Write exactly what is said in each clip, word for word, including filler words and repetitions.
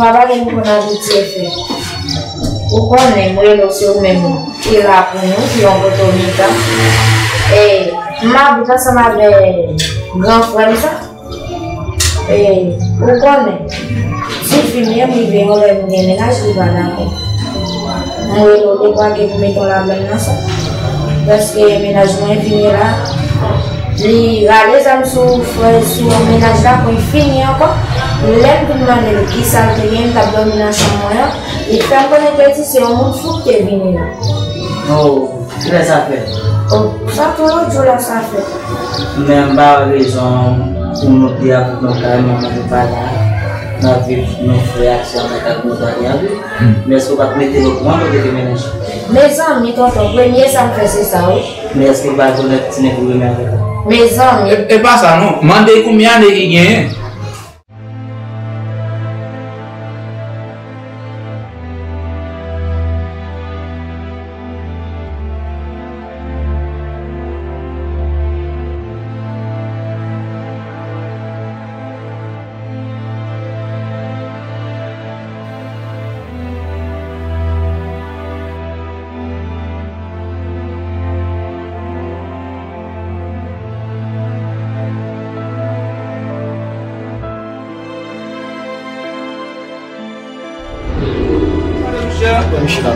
Pa pale m konn abitye fè. Ou konnen, m rele w, se ou menm ki la pou nou, ki yon poto mitan. E, m abit ansanm avè gran frè m sa. E, ou konnen, tifi m ye, m rive yon lè m gen mennaj, li pa dakò. M rele w dekwa ke pou mete yon lablenn nan sa. Paske mennaj mwen vini la, li rale zam sou frè, sou mennaj la, pou l fini ankò. Lè m vin mande l kisa l te gen, m t ap dòmi nan chanm mwen an, li fè m konnen ke di se yon moun fou ki te vini la. Oh, kilè sa fèt? Oh, sa tou lòt jou la sa fèt. Men m pa wè rezon pou nou di avèk nou kareman nou pa la. N ap viv nou frè ak sè ann ak nou pale avè. Men èske w pa t mete l okouran lè w te gen mennaj? Mezanmi, tonton, premye sa m fè se sa, wi. Men èske w pa rekonèt ti nèg ou renmen avèk la? Mezanmi. E, e pa sa non. Mande konbyen ane ki genyen.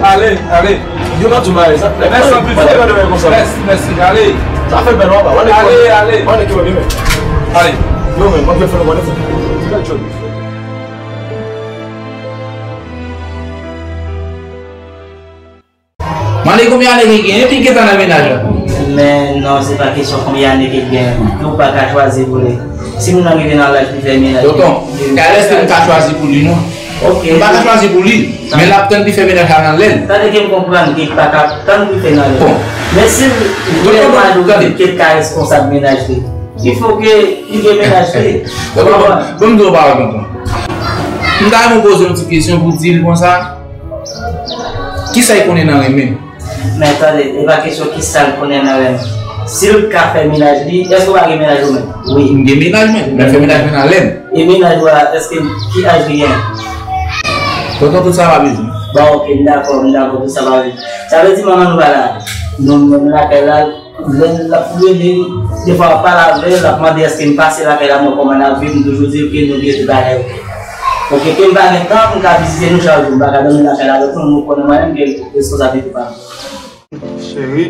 Ale, ale. Yo pa tou bagay sa. Mèsi anpil, frè. Mèsi, mèsi, ale. Sa fè bèl, wè, wè. Ale, ale. Wè, ki wè, men. Ale. Yo, men, mwen fè, mwen fè. Bèl job. Mande konbyen ane ke l genyen, epi l gentan nan mennaj la. Men non, se pa kesyon konbyen ane ke l genyen. Ou pa ka chwazi pou li. Si moun nan rive nan laj pou fè mennaj. Tonton, gade èske m ka chwazi pou li non. Ok. M pa ka chwazi pou li, men l ap tann pou fè mennaj la nan lè l. Tande ke m konprann ke l pa ka tann pou fè nan lè l. Bon. Men si l vrèman doute ke l ka responsab mennaj li, il faut ke li gen mennaj li. Tonton, bon, bon, m di w pawòl tonton. M ta renmen poze yon ti kesyon pou di l konsa. Kisa l konnen nan renmen? Men tande, e pa kesyon kisa l konnen nan renmen. Si l ka fè mennaj li, èske w pa gen mennaj ou menm? Wi. M gen mennaj mwen, m fè mennaj mwen nan lè m. E mennaj ou a, èske ki aj li gen? Tonton, tout sa pa bezwen. Bon, ok, m dakò, m dakò, tout sa pa bezwen. Sa vle di manman nou pa la. Nou menm lakay la, lè l ap rele, defwa w ap pale avè l, l ap mande èske m pase lakay la, mwen kòman n ap viv, m toujou di l ke nou gen tout bagay ok. Ok, ke m pa gen tan pou m ka vizite nou chak jou, m pa ka dòmi lakay la avèk nou, nou konnen mwen menm gen responsabilite pa m. Cheri,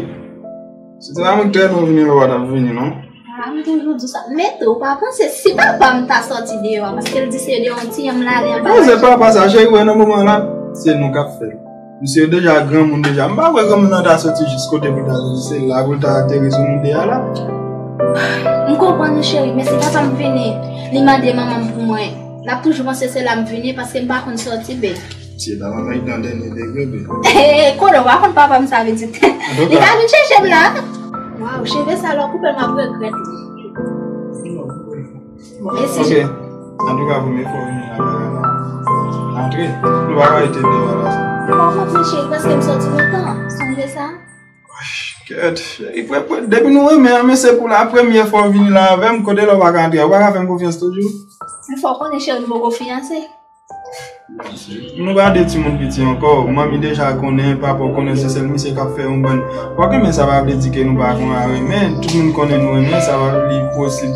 se te la mwen k te renmen w vini lè w pa t ap vini, non? Ah, m toujou di sa. Men tou, ou pa panse si papa m ta sòti deyò a, paske l di se deyò yon ti yanm l ale anba. Poze papa sa, cheri, wè nan moman la, se nou k ap fè l. Misye deja granmoun deja. M pa kwè granmoun nan ta soti jis kote pou l ta soti, se la pou l ta ateri sou nou de a la. M konprann ou, cheri, men si papa m vini, li mande manman m pou mwen, l ap toujou panse se la m vini, paske m pa konn sòti, be. Mesye, papa m nan dènye degre, be. Konnen w pa konn papa m sa vin di. Li ka vin chèche m la. Waw, cheve sa lè w koupe l, m ap regrèt li. Bon, e si... Ok. Antouka, premye fwa w vini lakay la, antre. Nou pa ka rete deyò la. Bon, m ap men cheri, paske m sòti lontan. Sonje sa? Kèt, cheri, depi nou renmen an, men se pou la premye fwa w vini la avè m, kote lè w pa ka antre a, ou pa ka fè m konfyans toujou? Men fò w konnen, cheri, m poko fiyanse. Nou pa de timoun piti ankò. Manmi deja konnen, papa w konnen, se sèl misye k ap fè yon bann. Ou pa renmen, sa pa vle di ke nou pa konn renmen. Tout moun konnen nou renmen, sa pa li posib.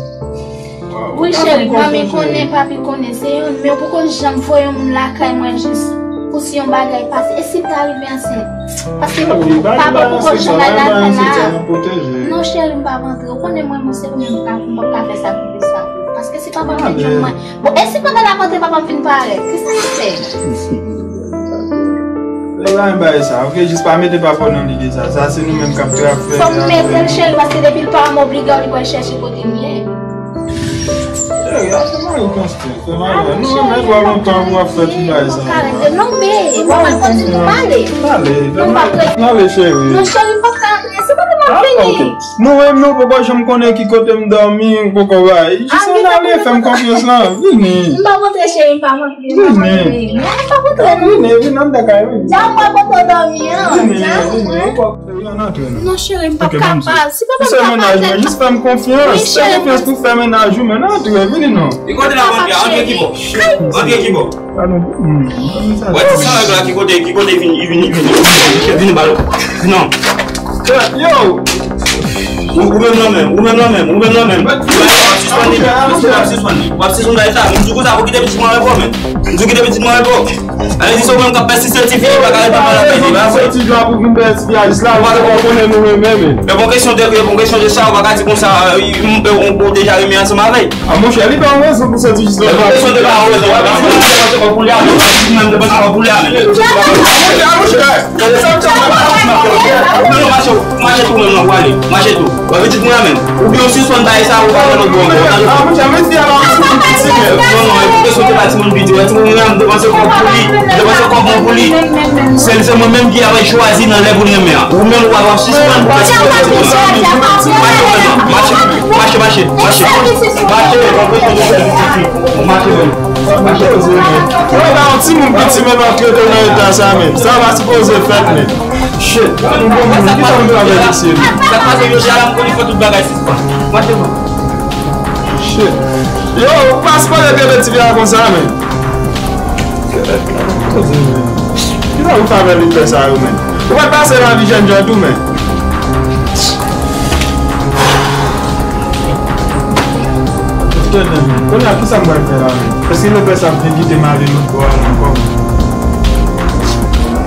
Wi, cheri, manmi konnen, papi konnen, se yon, men ou poko janm voye yon moun lakay mwen jis pou si yon bagay pase. E si m ta rive ansent? Paske papa poko janm al lakay la. Non, cheri, m p ap antre. Ou konnen mwen, mwen se ou menm m p ap, m p ap ka fè sakrifis sa. Paske si papa m te jwenn mwen, bon, e si pandan l ap antre papa m fin parèt? Kisa n ap fè? Lè w la menm bagay sa, ok, jis pa mete papa w nan lide sa. Sa se nou menm k ap trap fè. Fò m mete l, cheri, paske depi l pa wè m oblije w, li pral chèche kote m ye. Cheri, a fè mari w konstwi, fè mari w. Nou renmen twò lontan pou w ap fè tout bagay sa. Non, men, w ap kontinye pale. Pale, fè mari w pale, cheri. Non, cheri, m p ap ka antre. Se pa Ah, ok. Nou menm nou poko janm konnen ki kote m dòmi, ou poko bay. Jis ann ale, fè m konfyans la. Vini. M pa montre cheri, m pa montre. Vini. M pa montre. Vini, vini, ann nan kay, vini. Dja m pa poko dòmi an. Vini, vini. Non, cheri, m p ap kapab. Si papa m kapab, jis fè m konfyans. Fè konfyans pou fè mennaj ou, men antre, vini non. Li kote la, antre ki bò? Antre ki bò? Wè ti san règ la ki kote, ki kote vin, vin, vin, vin, vin bal. Non. Yo! Ou, ou menm nan menm, ou menm nan menm, ou menm nan menm. W ap sispann li, w ap sispann li, w ap sispann li. M di w konsa, pou kite pitit mwen repo, men. M di w kite pitit mwen repo. Ale di se ou menm k ap pèsiste tifi, ou pa ka rete mal avè li, pa vre? Soti la pou vin pèsiste a, jis la, ou pa konnen nou renmen, men. E bon kesyon de, e bon kesyon de sa, ou pa ka di konsa, ou deja renmen ansanm avè l. A monchè, li pa yon rezon pou soti jis la. Li pa yon rezon, w ap di mwen depanse kòb pou li a, menm depanse kòb pou li a, menm. A monchè, a monchè. Ou menm nan mache, mache tou menm nan, ou ale. Mache tou. W ap di mwen menm. Oubyen ou sispann bay sa, ou pa nan lòt bò ankò. A monchè, men fi a pa yon timoun piti, menm. Non, non, e pou ke soti pa timoun piti. Wè timoun nan depanse kòb pou li, depanse kòb mwen pou li. Se, se mwen menm ki ap chwazi nan lè pou l renmen an. Ou menm ou ap sispann pou fè sipòte pou mwen. Mache, mache, mache, mache. Mache, mache, mache. Yo, ba yon timoun piti menm ap trete nan eta sa menm. Sa pa sipoze fèt menm. Shit, nou bon moun, ki sa nou travay mesye nou? Sa k pase jodi a la, m konnen fò tout bagay sispann. Mache bon. Shit. Yo, ou pa sipoze trete tifi a konsa menm. Ki sa ou fè avè lepè sa yo menm? Ou pa t pase lavi jènjan tou menm. Tande, men, kounye a, kisa m pral fè la, men? Èske lepè sa ap vin kite m ale lòt bò a la ankò, men?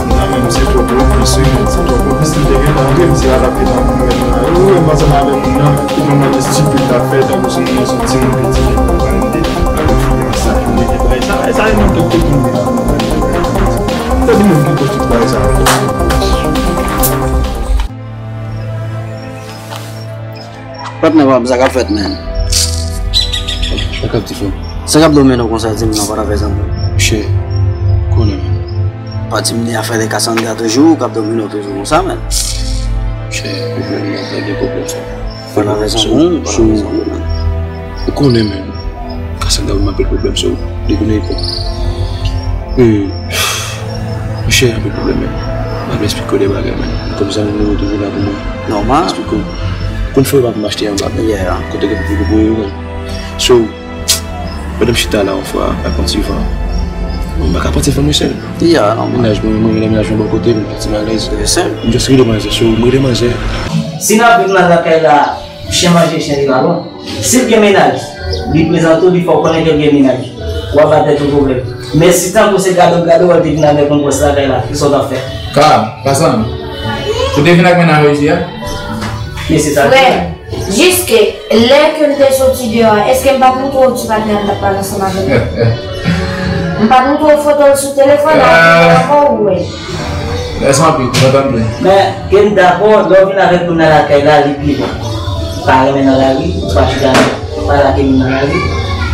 Nan, men, se twòp konplis, wi, men, se twòp konplis, li te gentan antre, misye la t ap gentan pran mwen la. Ou wè m ansanm avè moun nan, ki gon mande estipid l ap fè, tankou se moun nan se yon timoun piti, li konprann li, avèk figi sa, li te bay sa, sa, e nan tèt tout moun. Tande, men, ki kote bagay sa. Patnè pa m, sa k ap fèt, menn? Sa k ap di, frè m? Sa k ap domine w konsa, di m non, pa t afè zanmi. Monchè, konnen, menn. Pa di m ni afè de Cassandra toujou, k ap domine w toujou konsa, menn. Monchè, pwoblèm nan, pa gen pwoblèm, frè m. Pa t afè zanmi, pa t afè zanmi, menn. Ou konnen, menn. Cassandra ban m anpil pwoblèm, so, depi nan epòk. E, monchè, anpil pwoblèm, menn. M ap esplike w de bagay, menn. Kòm zanmi m, ou toujou la pou mwen. Nòmal. Esplike w. Konn fè w pa pou m achte yon bagay. Yeah. Kote gen pou pou pou yo, menn. So, pandan m chita la, yon fwa, ak yon ti van. Mwen, m pa ka pran ti van mwen sèl. Yeah, nòmal. Mennaj mwen, mwen, mennaj mwen bò kote m, m pati malèz. Trè senp. M just rele manzè, so, m rele manzè. Si n ap viv nan lakay la, chen manje chen, li pa bon. Si l gen mennaj, li prezante w, li fè w konnen ke l gen mennaj. W ap ba tèt ou pwoblèm. Men si tankou se gade w gade w, w al te vin avèk yon gwòs lakay la, kisa w t ap fè? Ka, Kasann, ou te vin ak mennaj ou isi a? Mesye sa. Frè, jiske lè ke m te soti deyò a, èske m pa t montre w ti patnè a m t ap pale ansanm avè l? M pa t montre w foto l sou telefòn la, ankò ou wè? Mèsi anpil, m kontan plen. Men, ke m dakò, lè w vin avèk moun nan lakay la, li pi bon. Pa renmen nan lari, ou pa chita nan, pa lage moun nan lari.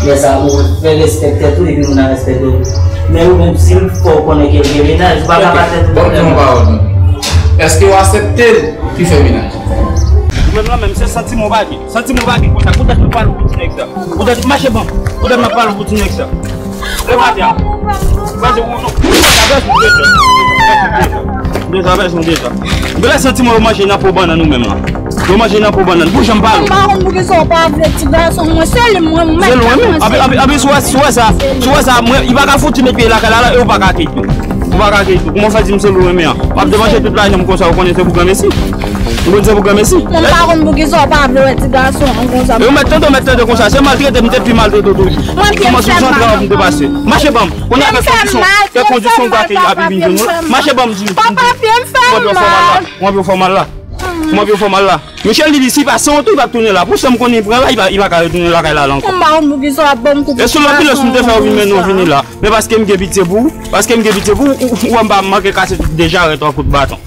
Lè sa, ou fè respè tèt ou, epi moun nan respekte w. Men ou menm, si l fè w konnen ke l gen mennaj, ou pa ka ba tèt ou pwoblèm. Bon, bon, bon, bon. Èske w aksepte l ki fè mennaj? Ou menm lan menm, se santiman w pa gen. Santiman w pa gen konsa. Poutèt m pale pou ti nèg sa. Poutèt, mache ban m. Poutèt m ap pale pou ti nèg sa. Lè maten an. Pase ou non. Sa fè sou deja. Deja, fè sou deja. M te santi mwen yo manje nan po bannann ou menm lan. Yo manje nan po bannann. Pou jan m pale. M pa konn poukisa w pa vle ti gason mwen. Se li mwen, mwen. Se li mwen menm. Anpi, anpi, anpi, si w wè, si w wè sa, si w wè sa, mwen, li pa ka fouti met pye lakay la, la, e ou pa ka kite. Ou pa ka kite. Kòman w fè di m se li w renmen an? W ap depanse tout lajan m konsa, ou konnen se pou granmesi. Ou konn se pou granmesi. Mwen m pa konn poukisa w pa vle wè ti gason an konsa. E ou mèt tande, ou mèt tande konsa. Se maltrete m te pi maltrete w toujou. Kòman sou zantrav m te pase? Mache ban m. Kounye a fè kondisyon, fè kondisyon w gate a pi vin jwenn ou la. Mache ban m di. Papa, pye m fè m mal. Mwen ap yo fè w mal la. Mwen ap yo fè w mal la. Michel li di si pa san w tou, li p ap tounen la. Pou san m konnen li pran la, li pa, li pa ka retounen lakay la la ankò. M pa konn poukisa w ap ban m kou pou ti gason an konsa. E sou lanbilans m te fè w vin mennen w vini la. Men paske m gen pitye pou ou, paske m gen pitye pou ou, ou, ou wè m pa manke kase tout de jarèt ou a kout baton.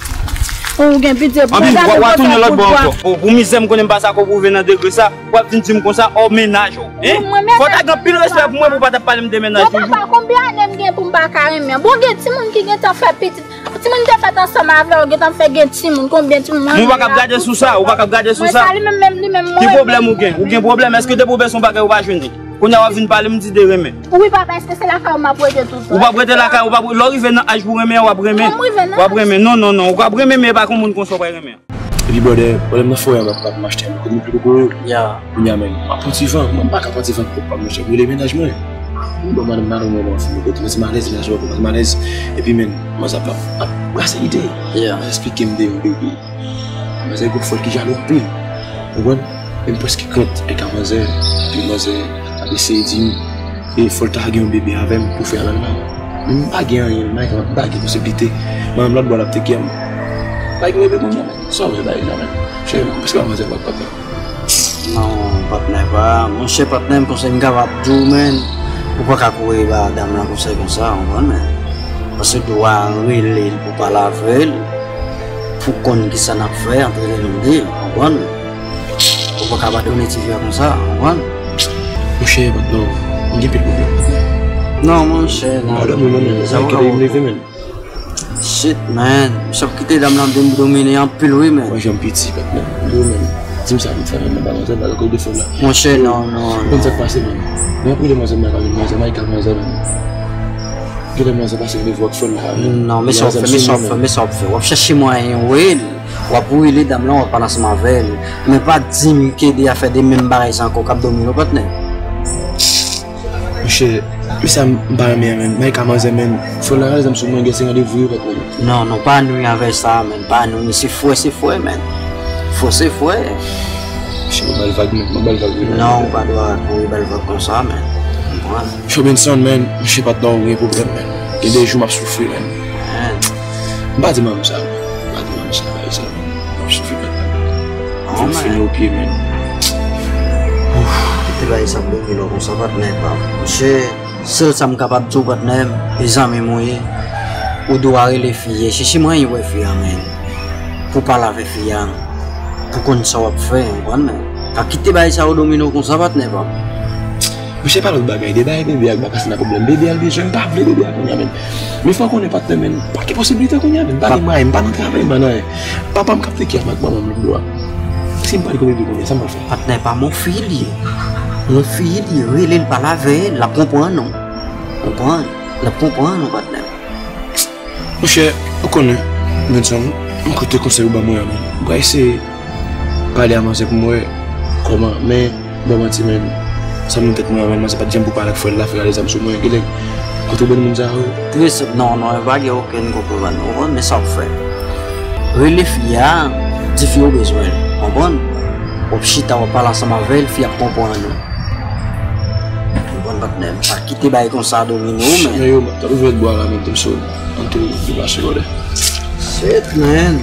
Ou gen piti. Anpi w ap tounen lòt bò ankò. Pou mizè m konnen m pa sa ko pou rive nan degre sa, w ap vin di m konsa, o, mennaj ou. Hein? Fò w ta gen anpil respè pou mwen pou w pa t ap pale m de mennaj toujou. Papa, konbyen ane m gen pou m pa ka renmen? Bon, gen timoun ki gentan fè pitit. Timoun te fèt ansanm avè w, gentan fè gen timoun. Konbyen timoun? Ou pa kab gade sou sa, ou pa kab gade sou sa. Mwen sa, li menm, menm, li menm, mwen. Ki pwoblèm ou gen? Ou gen pwoblèm? Èske depi w bezwen yon bagay ou pa jwenn li? Kounye a w ap vin pale m di de renmen. Wi, papa, èske se lakay ou m ap rete tout tan? Ou p ap rete lakay, ou p ap, lè w rive nan aj pou renmen an, w ap renmen. Mwen, m rive nan aj. W ap renmen. Non, non, non, ou p ap renmen, men e pa kon moun konsa w pral renmen. Epi, brother, pwoblèm nan fò a, m ap, m ap mache, m konn pli koko yo. Ya. Kounye a, men, m ap pran ti van, mwen, m pa ka pran ti van pou pa mache, m rele mennaj mwen. Bon, madanm, madanm mwen, mwen, fè m kote, mwen, se malèz, mennaj mwen, mwen, malèz. Epi, men, mwen, sa ap, ap brase ide. Ya. Mwen, eksplike m de yon bebe. Manzè gwo fòl ki jalou anpil. Ou konprann? E m prèske krent ak manzè. Epi manzè ap eseye di m, e fò l ta gen yon bebe avè m pou fè avè l la. Men m pa gen anyen, m pa gen posiblite. Manman m lòt bò la ap teke m. Pa gen bebe kounye a, men. Sa w wè bagay la, men? Chè, m prèske pa manzè pòt pòt la. Non, patnè pa. Monchè, patnè m, konsèy m kapab di w, men. Ou pa ka kouri ba dam lan konsèy konsa, ou konprann, men. Paske dwa rele l pou pale avè l. Pou konn kisa n ap fè ant nou de, w konprann? Ou pa ka abandone ti fi a konsa, w konprann? Monchè, patnè, m gen pil pwoblèm. Non, monchè, non. Madanm ou, non, non, sa pa ka leve, men. Shit, man. Misye ap kite dam lan domine anpil, wi, men. Mwen, jan m piti, patnè. Yo, men. Di m sa, m fè, men, ba manzè, ba kote de fè la. Monchè, non, non, non. Konn sa k pase, men. Mwen, pou demwazèl, mwen, mwen, mwen, mwen, mwen, mwen, Genlè manzè pase yon devwa k fè l la. Non, men sa w ap fè, men sa w ap fè, men sa w ap fè. W ap chèche mwayen w rele. W ap rele dam lan, w ap pale ansanm avè l. Men pa di m ke de afè de menm bagay sa ankò k ap domine w, patnè. Monchè, men sa m pa renmen an, men. Mayka manzè, men. Fò l la rale zam sou mwen, gen se randevou yo, patnè. Non, non, pa nwi avè sa, men. Pa nwi, se frè, se frè, men. Frè, se frè. Monchè, mwen ba l vag, men. Mwen ba l vag, wi, men. Non, ou pa dwe kouri ba l vag konsa, men. Konprann? Cho Benson, man, monchè, patnè, ou gen pwoblèm, man. Gen de jou m ap soufri, man. Man. M pa di manmi sa, man. M pa di manmi sa, pa di sa, man. M ap soufri, patnè. Fò m fini o pye, man. Kite bagay sa domine w konsa, patnè pa m. Monchè, sèl sa m kapab di w, patnè m, e zanmi m ou ye. Ou dwe rele fi a, chèche mwayen wè fi a, man. Pou pale avè fi a, pou konn sa w ap fè, ou konprann, men. Pa kite bagay sa yo domine w konsa, patnè pa m. Monchè, pa lòt bagay, de bagay bebe a k ba Kasina pwoblèm. Bebe a l bezwen, m pa vle bebe a kounye a, men. Men fò w konnen, patnè, men, pa gen posiblite kounye a, men. M pa gen mwayen, m pa nan travay, m pa nan anyen. Papa m k ap teke ak manman m lòt bò a. Si m pa li kon bebe kounye a, sa m pral fè? Patnè pa m, yon fi li ye. Yon fi li ye, rele l, pale avè l, l ap konprann ou. Konprann? L ap konprann ou, patnè. Monchè, ou konnen, Benson, m koute konsèy ou ban mwen an, men. M pral eseye pale a manzè pou m wè kòman, men, ban manti, men, sa m nan tèt mwen an, men, manzè pa t janm pou pale ak frè l la, fè rale zam sou mwen, genlè, kote w bann moun sa yo? Trè senp, non, non, pa gen okenn konprann, ou konprann, men sa w fè. Rele fi a, di fi a ou bezwen l, konprann? W ap chita, w ap pale ansanm avè l, fi a ap konprann ou. Ou konprann, patnè m? Pa kite bagay konsa domine w, men. Chimè yo, m ap tann ouvè bwa la, men, m sou, ann tou deplase, brother. Shit, man.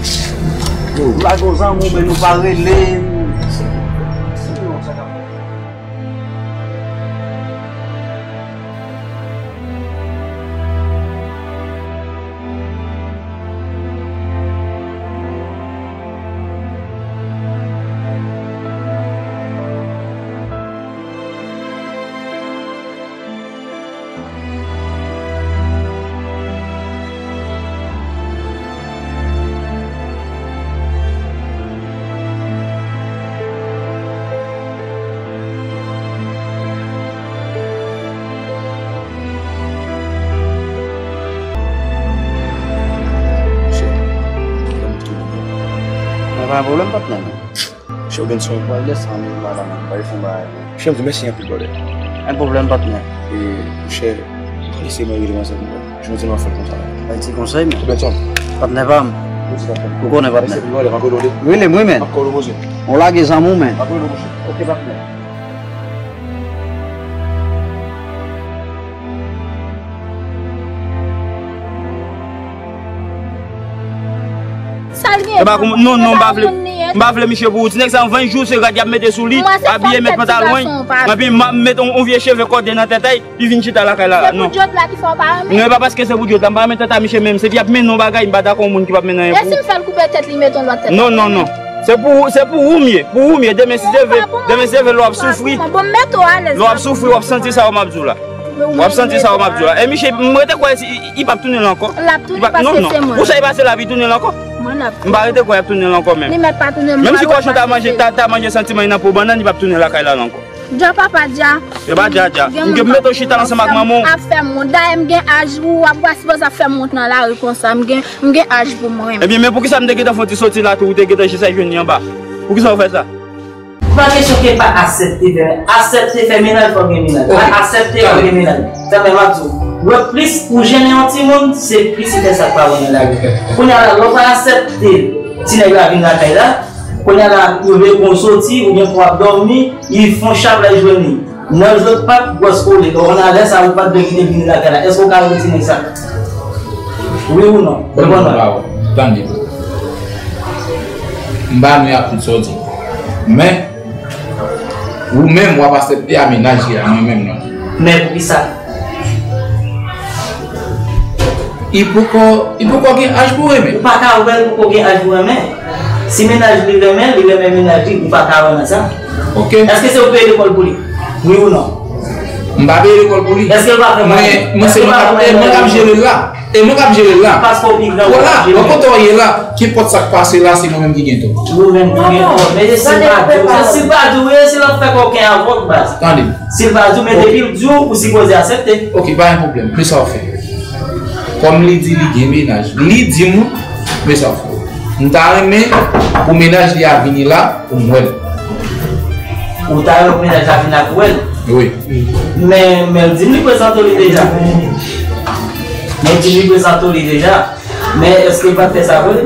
Yo, lage w zanmi w, men nou pa rele m. Mwen pa gen pwoblèm, patnè. Cho Benson. Mwen lè sa menm la, la, mwen pa fè bagay, non. Chè, m di mèsi anpil, brother. Pa gen pwoblèm, patnè. E, monchè, m pral eseye mwen rele manzè pou mwen. Jodi a m ap fè l konsa. Bay ti konsèy, men. Cho Benson. Patnè pa m. Ou di patnè. Ou konnen, patnè. Mèsi, brother, m ap rele w. Rele m, wi, men. M ap rele w, monchè. Ou lage zam ou, men. M ap rele w, monchè. Ok, patnè. Sa l gen? E pa pou mwen, non, non, m pa vle. M pa vle misye pou ou. Ti nèg sa, an ven jou, se rad y ap mete sou li, abiye, met pantalon, epi m ap met yon, yon vye cheve kòde nan tèt li, li vin chita lakay la. Se pou djòd la ki fè w pa renmen? Non, e pa paske se pou djòd la, m pa renmen tèt a misye menm. Se pou y ap mennen yon bagay, m pa dakò yon moun ki p ap mennen anyen pou ou. E si m fè l koupe tèt li, mete yon lòt tèt? Non, non, non. Se pou ou, se pou ou m ye, pou ou m ye. Demen si Dye vle, demen si Dye vle, lè w ap soufri, lè w ap soufri, w ap santi sa yo m ap di w la. W ap santi sa yo m ap di w la. E misye, m rete kwè si, li p ap tounen la ankò. L ap tounen paske se mwen. Ou sa e pase la, li tounen la ankò? M pa rete kwè y ap tounen la ankò menm. Li mèt pa tounen. Menm si kòchon ta manje, ta, ta manje santiman nan po bannann, li p ap tounen lakay la la ankò. Dja papa dja. E pa dja dja. M gen mete w chita ansanm ak manman w. Ap fè m wont. Dayè m gen aj ou ap wè sipoze ap fè m wont nan lari konsa. M gen, m gen aj pou mwen. Ebyen, men poukisa m te gentan fè yon ti soti la tou, ou te gentan jis al jwenn li anba? Poukisa w fè sa? Pa kesyon ke pa aksepte fè, aksepte fè mennaj, fò gen mennaj. Pa aksepte, fò gen mennaj. Sa fè m ap di w, wè plis ou jennen yon timoun, se plis ou fè sa k pa bon nan lavi. Kounye a la, lè w pa aksepte ti nèg la vin lakay la, kounye a la, yo vle pran w soti, oubyen pou w ap dòmi, li fè yon chap la, li jwenn li. Nan zòt pa t gwòs kole, donk, nan lè sa, ou pa t dwe kite l vini lakay la. Èske w ka rete ti nèg sa? Wi ou non? Reponn mwen. Tande. M pa nou ap tout sa w di. Men, ou menm, w ap aksepte a mennaj li a, mwen menm non. Men poukisa? Li poko, li poko gen aj pou renmen. Ou pa ka wè l poko gen aj pou renmen. Si mennaj li renmen, li renmen mennaj li, ou pa ka wè nan sa. Ok. Èske se ou peye lekòl pou li? Wi ou non? M pa peye lekòl pou li. Èske l pa fè mwen, mwen se mwen k ap, e mwen k ap jere l la. E mwen k ap jere l la. Paske w pi gran, w ap jere l. Kote w ye la, kenpòt sa k pase la, se mwen menm ki gen tò. Ou menm ki gen tò. Men si l pa di w, men si l pa di w, se l ap fè kòken avè w, baz. Tande. Si l pa di w, men depi l di w, ou sipoze aksepte. Ok, pa gen pwoblèm. Men sa w fè. Kòm li di li gen mennaj, li di m, men sa w fè. M ta renmen pou mennaj li a vini la pou m wè l. Ou ta renmen pou mennaj la vini la pou w wè l? Wi. Men, men l di m li prezante w li deja. Men l di m li prezante w li deja. Men èske l pa t fè sa vre?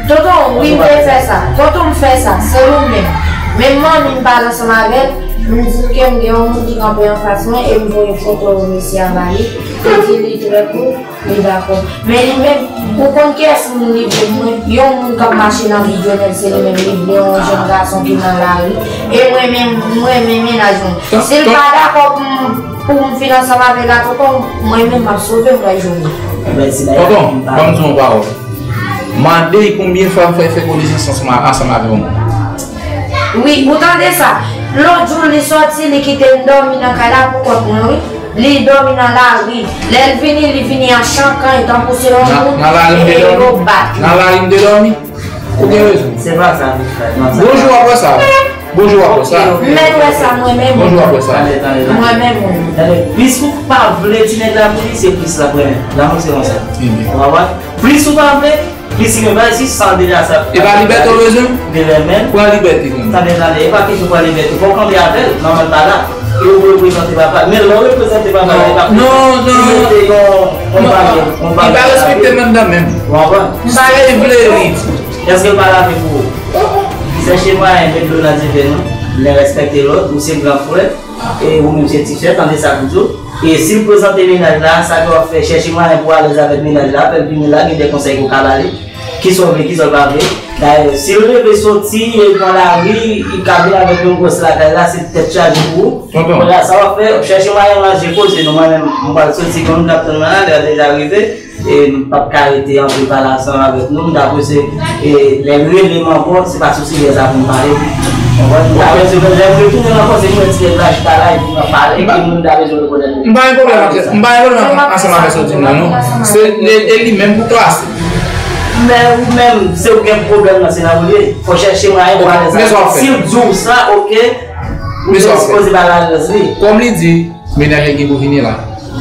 Tonton, wi, m te fè sa. Tonton, m fè sa. Se ou menm. Men manmi m pale ansanm avè l, m di l ke m gen yon moun ki kanpe anfas mwen e m voye foto mesye a ba li. Li di li trè koul, li dakò. Men li menm, ou konn kiyès moun li vle mwen? Yon moun k ap mache nan bidyonèl, se li menm li vle, yon jèn gason ki nan lari. E mwen menm, mwen menm mennaj mwen. Si l pa dakò pou m, pou m fin ansanm avè l la, tonton, mwen menm m ap sove m, mwen jwenn li. Tonton, ban m di w yon pawòl. Mande l konbyen fwa m fè fè konesans ansanm a, ansanm avè yon moun. Wi, ou tande sa? Lòt jou, li sòti, li kite m dòmi nan kay la pou kont mwen, wi. Li dòmi nan lari. Lè l vini, li vini an chan kany, tankou se yon moun, e yo bat li. Nan lari m te dòmi? Ou gen rezon. Se pa sa, mesye. Bonjou apre sa. Bonjou apre sa. M mèt wè sa mwen menm. Bonjou apre sa. Mwen menm. Plis ou pa vle ti nèg la pou li, se plis l ap renmen. Lanmou se konsa. Ou konprann? Plis ou pa vle, plis li gen bagay si san deja sa. E pa libète w bezwen? Pran libète kanmenm. Tande, tande, e pa kesyon pran libète. Fò w kanpe avè l, manman l pa la. E ou reprezante papa l. Men lè w reprezante papa l, e pa pou li mete yon, yon bagay, yon bagay. Li pa respekte m anndan menm. Ou konprann? Se vle li di. Èske l pa lave pou ou? Chèche mwayen met dlo nan diven nou. Len respekte lòt, ou se gran frè, e ou menm se ti sè, tande sa m di w. E si l prezante mennaj la, sa ke w ap fè, chèche mwayen pou w alèz avèk mennaj la, fè l vini la, gen de konsèy ke w ka ba li. Kisa w vle, kisa w pa vle. Dayè, si l leve soti, e l pran lari, li ka vin avèk yon gwòs lakay la, se tèt chaje pou ou. Tonton. Kounye a, sa w ap fè, chèche mwayen ranje koze nou. Mwen menm, m pral soti, konn m t ap tann mwen la, lè a deja rive. E m p ap ka rete anpil pale ansanm avèk nou. M ta prese, e, lè l rele m ankò, se pa sou sijè sa pou m pale. Konprann? M ta prese, lè m retounen ankò, se pou mwen ti lè m ta chita la, epi m ap pale, epi moun ta bezwen rekonèt li. M pa gen pwoblèm avèk, m pa gen pwoblèm ansanm avèk sa w di m nan, non. Se, e, e li menm pou klase. Men ou menm, se ou gen pwoblèm nan, se nan ou li ye. Fò chèche mwayen pou alèz avè l. Si l di w sa, oke, ou sipoze ba l alèz li. Kòm li di, mennaj la gen pou vini la.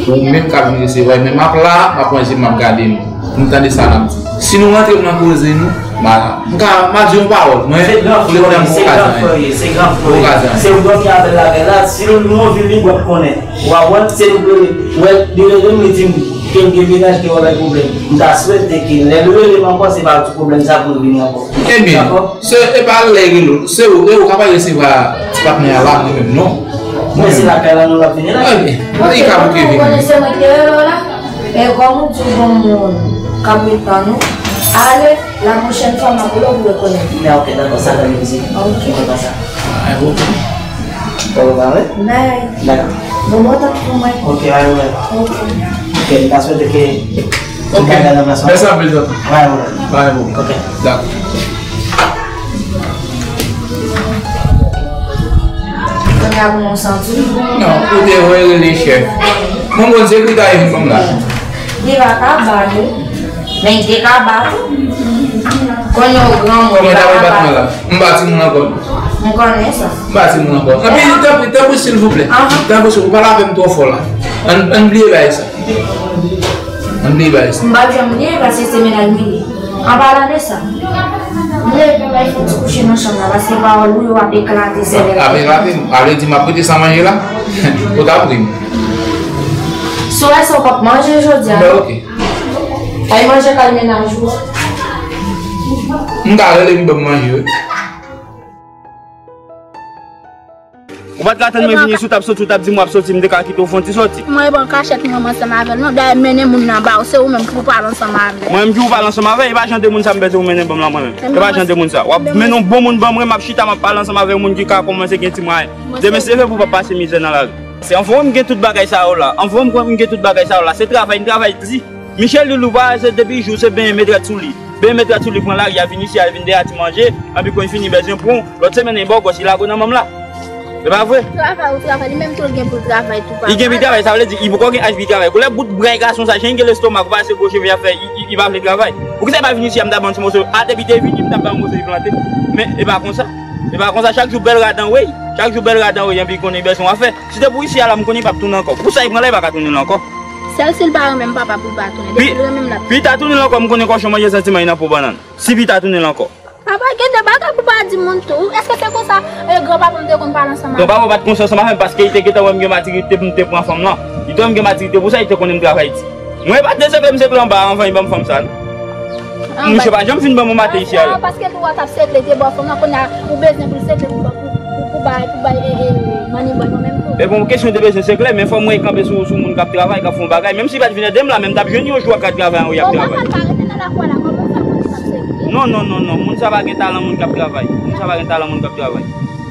Ou menm k ap vin resevwa, men m ap la, m ap ranje, m ap gade nou. Nou tande sa n ap di. Si nou rantre nan koze nou, m a, m ka, m a di yon pawòl, mwen, se gran frè w ye, se gran frè w ye, se gran frè w ye. Se ou dòmi avè l lakay la, si nou, nou anvi li, w ap konnen. Ou konprann? Se nou k rele, wè, li rele m, li di m ke l gen mennaj, ke w ap bay pwoblèm. M ta swete ke lè l rele m ankò, se pa ti pwoblèm sa pou nou vini ankò. Ebyen, dakò? Se, e pa lè rele w, se ou, e ou k ap al resevwa ti patnè a la, mwen menm non. Mwen se lakay la nou l ap vini la. Ebyen, li ka bouke vini. Ou konnen se mwen ki te rele w la? E kòm ou di w gon moun k ap ret tann ou, Ale, la pwochèn fwa, m ap rele w pou rekonèt. Men ok, dakò, sa fè plezi. Ok. M kontan sa. Ay, bon. Ou prepare? Bay. Dakò. Bon, bon tan pou mwen. Ok, ay, bon. Ok. Ok, m ta swete ke tout bagay nan plas la. Mèsi anpil, tonton. Bay, bon. Bay, bon. Ok. Dakò. Kounye a pou mwen santi. Non, ou te voye rele chèf. Mwen, bon, se ki ta vin kòm la. Li pa ka ba nou. Men li te ka ba tou. Kounye a w granmoun, li pa ka ba. Kòman w ta pral bat mwen la? M pa timoun ankò. M konnen sa. M pa timoun ankò. Anpi, tanpri, tanpri, silvouplè. Ahan. Tanpri, silvouplè, ou pale avè m twò fò la. Ann, ann bliye bagay sa. Ann bliye bagay sa. M p ap janm bliye paske se mennaj mwen li ye. An palan de sa, m leve m al fè ti kouche nan chanm la paske pawòl ou yo ap eklate sèvèl mwen. Ap eklate m? Ale di m ap rete san manje la? Ou t ap ri m. Si w wè sa w p ap manje jodi a. Ben, ok. Ay manje kay mennaj ou. M ka rele m ban m manje, wi. Ou pa t ka tann mwen vini, si w t ap soti, ou t ap di m w ap soti, m te ka kite w fè yon ti soti. Mwen, bon, kachèt mwen ansanm avè l, non, dayè mennen moun nan ba w, se ou menm ki pou pale ansanm avè l. Mwen menm ki pou pale ansanm avè l, e pa jan de moun sa m bezwen ou mennen ban m la mwen menm. E pa jan de moun sa. W ap mennen yon bon moun ban mwen, m ap chita, m ap pale ansanm avè yon moun ki ka kòmanse gen ti mwayen. Demen se vre pou w pa pase mizè nan lari. Se anvan m gen tout bagay sa yo la, anvan m gen tout bagay sa yo la, se travay, m travay di. Michel Loulou pa se depi jou se benyen met rad sou li. Benyen met rad sou li pran lari a vin isi a vin dèyè ti manje, anpi kon fini bezwen pran lòt semèn e bògòs li lage nan manm la. E pa vre? Travay ou travay, li menm tou l gen pou l travay tou papa. Li gen pou l travay, sa vle di li poko gen aj pou li travay. Koulè bout bray gason sa, jan li gen lestomak, ou pa se gwo cheve y ap fè, li, li, li pa vle travay. Poukisa li pa vin isi a m ta ban l ti moso, a depi te vini m ta ban l yon moso li plante. Men e pa konsa. E pa konsa, chak jou bèl rad anwey, chak jou bèl rad anwey, anpi konnen bezwen w ap fè. Si te pou isi a la, m konnen li p ap tounen ankò. Pou sa li pran la, li pa ka tounen la ankò. Sèl si l pa renmen m papa pou l pa tounen. Depi l renmen m l ap tounen. Pi ta tounen la ankò, m konnen kòchon manje santiman li nan po bannann. Si pi ta tounen la ankò. Papa, gen de bagay pou pa di moun tou. Èske se konsa, e, granpapa m te konn pale ansanm avè m? Granpapa w pa t konsa ansanm avè m paske li te gentan wè m gen matirite pou m te pran fanm lan. Li te wè m gen matirite pou sa, li te konnen m travay di. Mwen pa t de segle, m segle anba a anvan li ban m fanm sa, non. Mouche pa janm fin ban mwen maten isi a la. Paske tou w t ap segle, te ba w fanm lan, kounye a ou bezwen pou l segle pou, pou, pou, pou bay, pou bay, e, e, manivòl mwen menm tou. E bon, kesyon de bezwen segle, men fò mwen kanpe sou, sou moun k ap travay, k ap fè yon bagay. Menm si li pa t vin ede m la, men m t ap jwenn yon jou ak travay, wi, y ap travay. Bon, manman l pa rete nan lakou a la, kòman w fè moun ki p ap segle? Non, non, non, non, moun sa pa gen talan moun k ap travay. Moun sa pa gen talan moun k ap travay.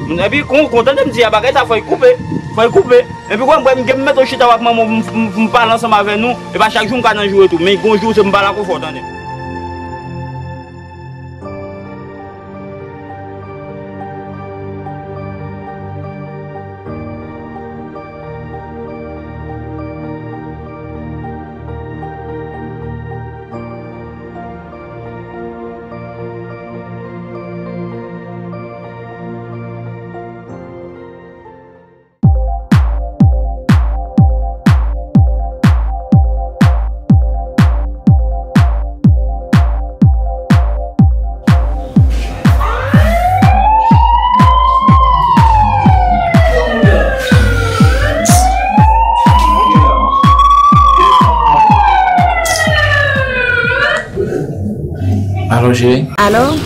Moun, epi, kon, kontan de m di a bagay sa, fò l koupe, fò l koupe. Epi wè m, wè m gen m mete w chita w ak manman w, m, m, m pale ansanm avè nou, e pa chak jou m ka nan joure tou, men gon jou se m pale ak ou fò w tande m. Alo, cheri. Alo.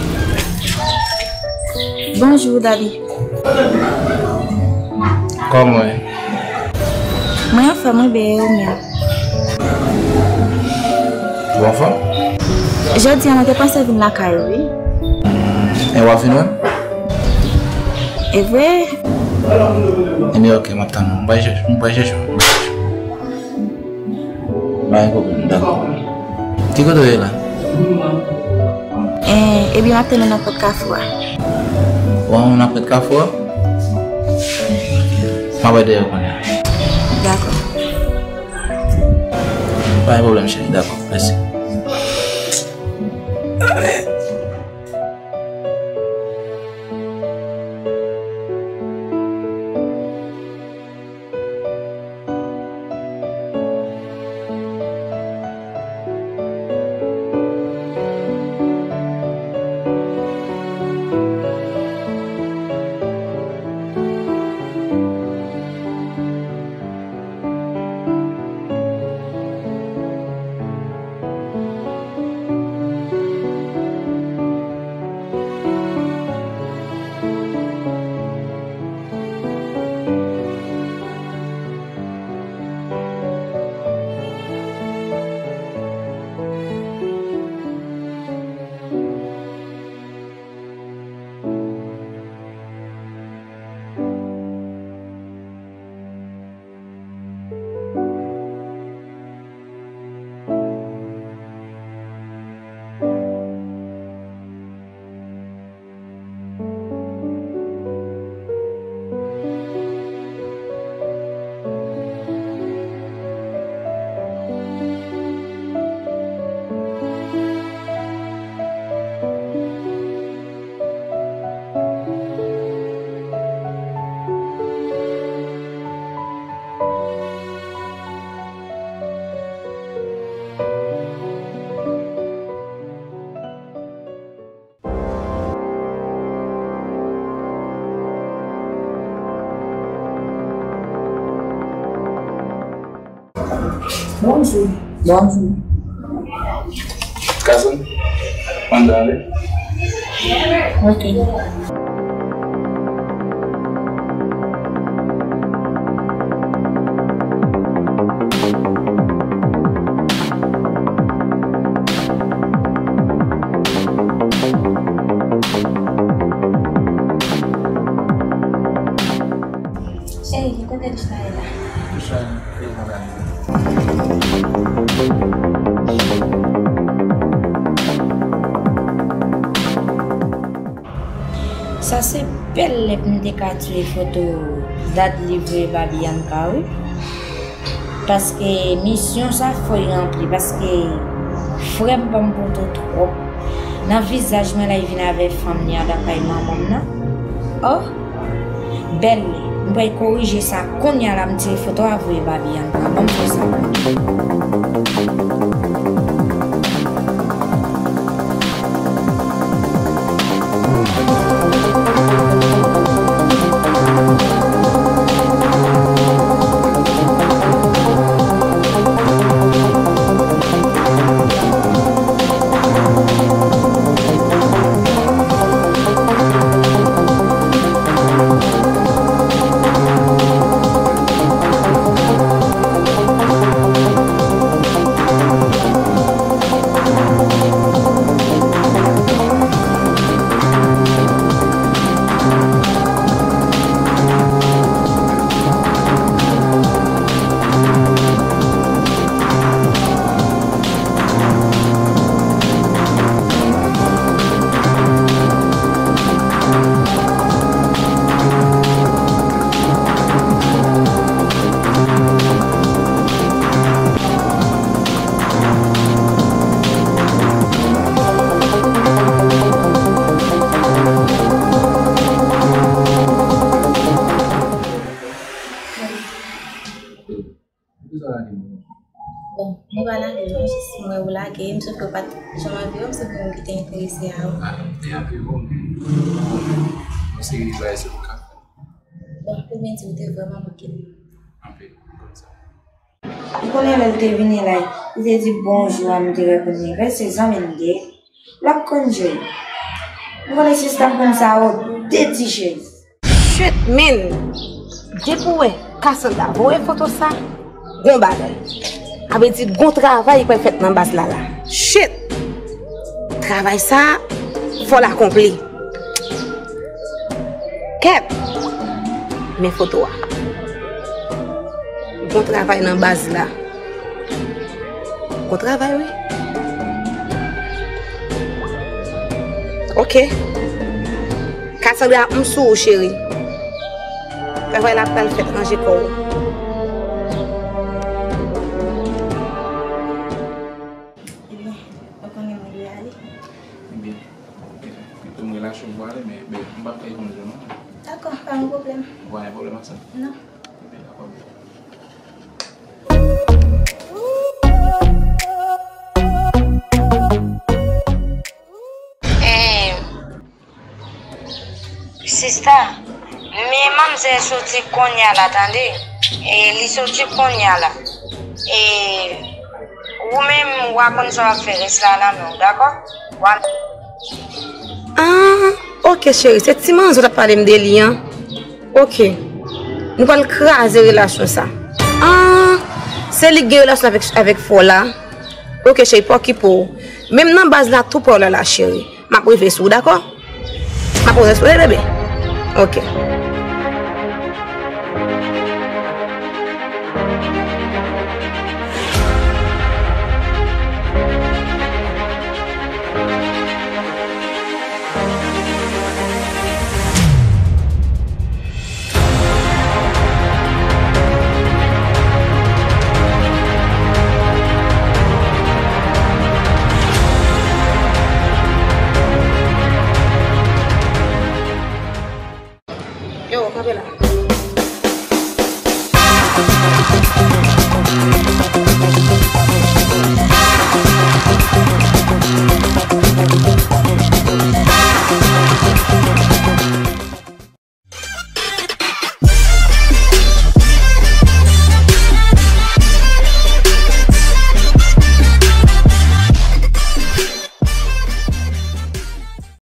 Bonjou, Daddy. Kòman w ye? Mwen anfòm, wi, byen, e ou menm? Ou anfòm? Jodi a, mwen te panse vin lakay ou, wi. E w ap vin wè m? E vre? Ebyen, ok, m ap tann ou. M pral chèche, m pral chèche w. Pa gen pwoblèm, dakò. Ki kote w ye la? Eh, ebyen, m ap tann ou nan pòt kafou a. Bon, nan pòt kafou a? M ap bay dèyè w kounye a. Dakò. Pa gen pwoblèm, cheri, dakò. Mèsi. Bonjou. Bonjou. Kason, ann ale. Ok. Cheri, ki kote Dishna ye la? Dishna ye nan Sa se bèl lè pou m te ka tiye foto Dadly voye ba Bianca, wi. Paske misyon sa fò y ranpli. Paske frè m ban m poto twòp. Nan vizaj mwen la, y vin avè fanm li andan kay manman m nan. Oh! Bèl lè. M pral korije sa kounye a la, m tire foto a voye ba Bianca. Ban m fè sa kounye a. Bon, mwen pa lage non, jis mwen ou lage, m sot ke w pa t janm anvi wè m, m sot ke m te enterese a ou. Ah, m te anvi wè w, men bon, men yon seri de bagay se pou ka fè. Bon, pou mwen di, ou te vrèman manke m. Anpil, konsa. M konnen lè l te vini la, li te di bonjou a, m te reponn li, men se zanmi m te ye. L ap konn jwe. M konnen sista m konn sa, o, de ti chèz. Shit, man! Depi w wè Cassandra voye foto sa, gon bagay. A vle di, gon travay ki pral fèt nan baz la la. Shit! Travay sa, fò l akonpli. Kèt! Men foto a. Gon travay nan baz la. Bon travay, wi. Ok. Cassandra, m sou ou, cheri. Travay la pral fèt, ranje kò w. Ebyen, ou konnen mwen dwe ale. Ebyen, pito m relasyon pou ale, men, men m p ap fè yon jou, non. Dakò, pa gen pwoblèm. Ou pa gen pwoblèm ak sa? Non. Ebyen, dakò. Eh, sista, men manmzèl soti kounye a la, tande. E li soti kounye a la. E ou menm, w a konn sa w ap fè, rès la nan men w, dakò? W a Ah, ok, cheri, se ti manzè w t ap pale m de li an. Ok. Nou pral kraze relasyon sa. Ah, se li k gen relasyon avèk, avèk fò la. Ok, cheri, pa okipe w. Menm nan baz la, tou prè w la, la, cheri. M ap rive sou ou, dakò? M ap rive sou ou, wi, bebe. Ok.